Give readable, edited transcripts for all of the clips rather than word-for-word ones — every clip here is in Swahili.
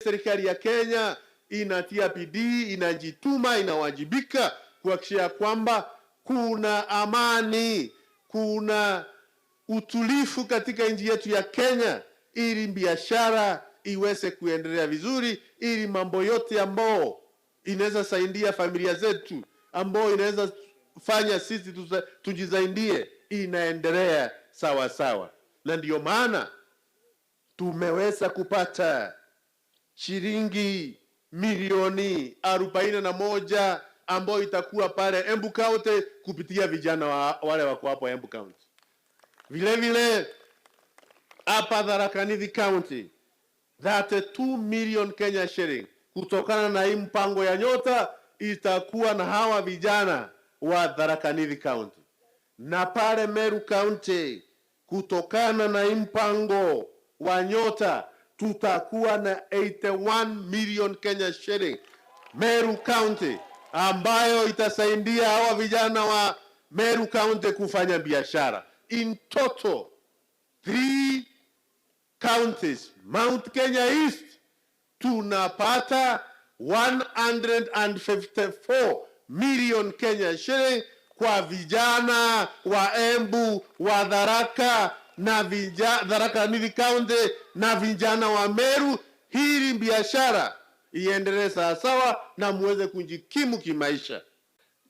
Serikali ya Kenya inatia bidii, inajituma, inawajibika kuhakikisha kwamba kuna amani, kuna utulivu katika nchi yetu ya Kenya, ili biashara iweze kuendelea vizuri, ili mambo yote ambao inaweza saidia familia zetu, ambao inaweza fanya sisi tujisaidie, inaendelea sawa sawa, na ndiyo maana tumeweza kupata shilingi milioni 41 ambayo itakuwa pale Embu County kupitia vijana wale wako hapo Embu County. Vile vile hapa Tharaka Nithi County 32 million Kenya shilling kutokana na hii mpango ya Nyota itakuwa na hawa vijana wa Tharaka Nithi County, na pale Meru County kutokana na hii mpango wa Nyota tutakuwa na 81 million Kenya shilling Meru County, ambayo itasaidia hawa vijana wa Meru County kufanya biashara. In total three counties, Mount Kenya East tunapata 154 million Kenya shilling kwa vijana wa Embu, wa Tharaka na Tharaka Nithi County na vijana wa Meru, ili biashara iendelee sawasawa na muweze kujikimu kimaisha.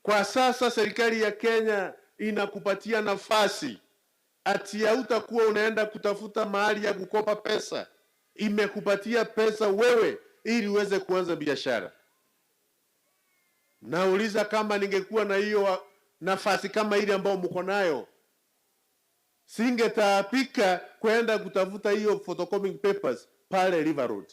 Kwa sasa serikali ya Kenya inakupatia nafasi ati hautakuwa unaenda kutafuta mahali ya kukopa pesa, imekupatia pesa wewe ili uweze kuanza biashara. Nauliza, kama ningekuwa na hiyo nafasi kama ile ambayo mko nayo, singetaabika kwenda kutafuta hiyo photocopying papers pale River Road.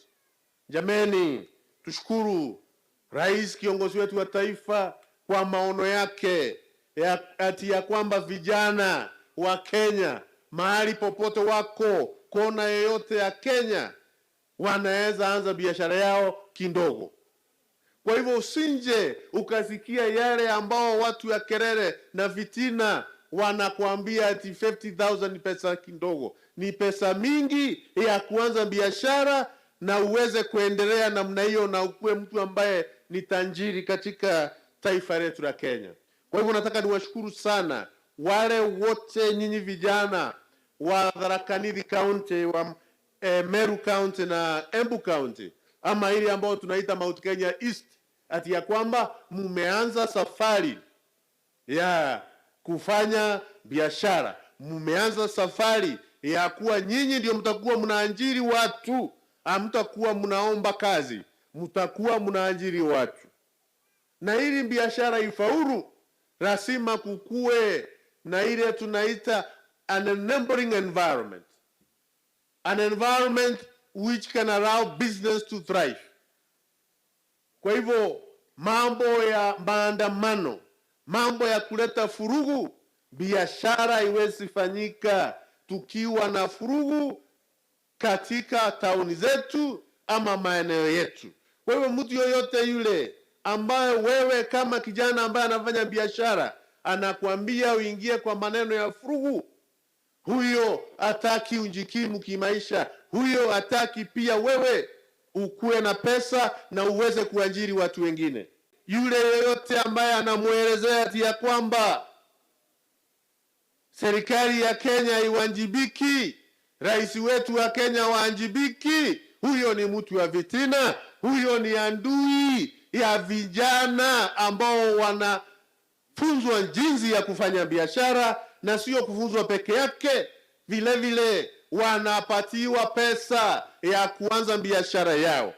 Jameni, tushukuru rais kiongozi wetu wa taifa kwa maono yake ya, ati ya kwamba vijana wa Kenya mahali popote wako kona yoyote ya Kenya wanaweza anza biashara yao kidogo. Kwa hivyo usinje ukasikia yale ambao watu ya kelele na fitina wanakuambia ati 50,000 ni pesa kidogo. Ni pesa mingi ya kuanza biashara na uweze kuendelea namna hiyo na ukuwe mtu ambaye ni tajiri katika taifa letu la Kenya. Kwa hivyo nataka niwashukuru sana wale wote nyinyi vijana wa Tharaka Nithi County, wa Meru County na Embu County, ama ile ambayo tunaita Mount Kenya East, ati ya kwamba mumeanza safari ya kufanya biashara, mumeanza safari ya kuwa nyinyi ndio mtakuwa mnaajiri watu, hamtakuwa mnaomba kazi, mtakuwa mnaajiri watu. Na ili biashara ifaulu, lazima kukue na ile tunaita an enabling environment, an environment which can allow business to thrive. Kwa hivyo mambo ya maandamano, mambo ya kuleta vurugu, biashara iwezi fanyika tukiwa na vurugu katika tauni zetu ama maeneo yetu. Kwa hivyo mtu yoyote yule ambaye wewe kama kijana ambaye anafanya biashara anakuambia uingie kwa maneno ya vurugu, huyo hataki ujikimu kimaisha, huyo hataki pia wewe ukuwe na pesa na uweze kuajiri watu wengine. Yule yeyote ambaye anamwelezea ati ya kwamba serikali ya Kenya iwajibiki, rais wetu wa Kenya waajibiki, huyo ni mtu wa fitina, huyo ni adui ya vijana ambao wanafunzwa jinsi ya kufanya biashara, na sio kufunzwa peke yake, vile vile wanapatiwa pesa ya kuanza biashara yao.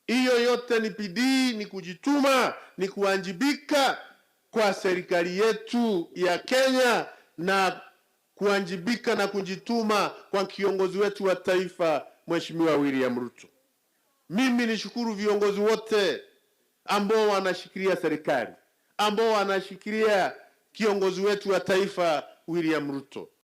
Hiyo yote ni bidii, ni kujituma, ni kuwajibika kwa serikali yetu ya Kenya na kuwajibika na kujituma kwa kiongozi wetu wa taifa Mheshimiwa William Ruto. Mimi nishukuru viongozi wote ambao wanashikilia serikali, ambao wanashikilia kiongozi wetu wa taifa William Ruto.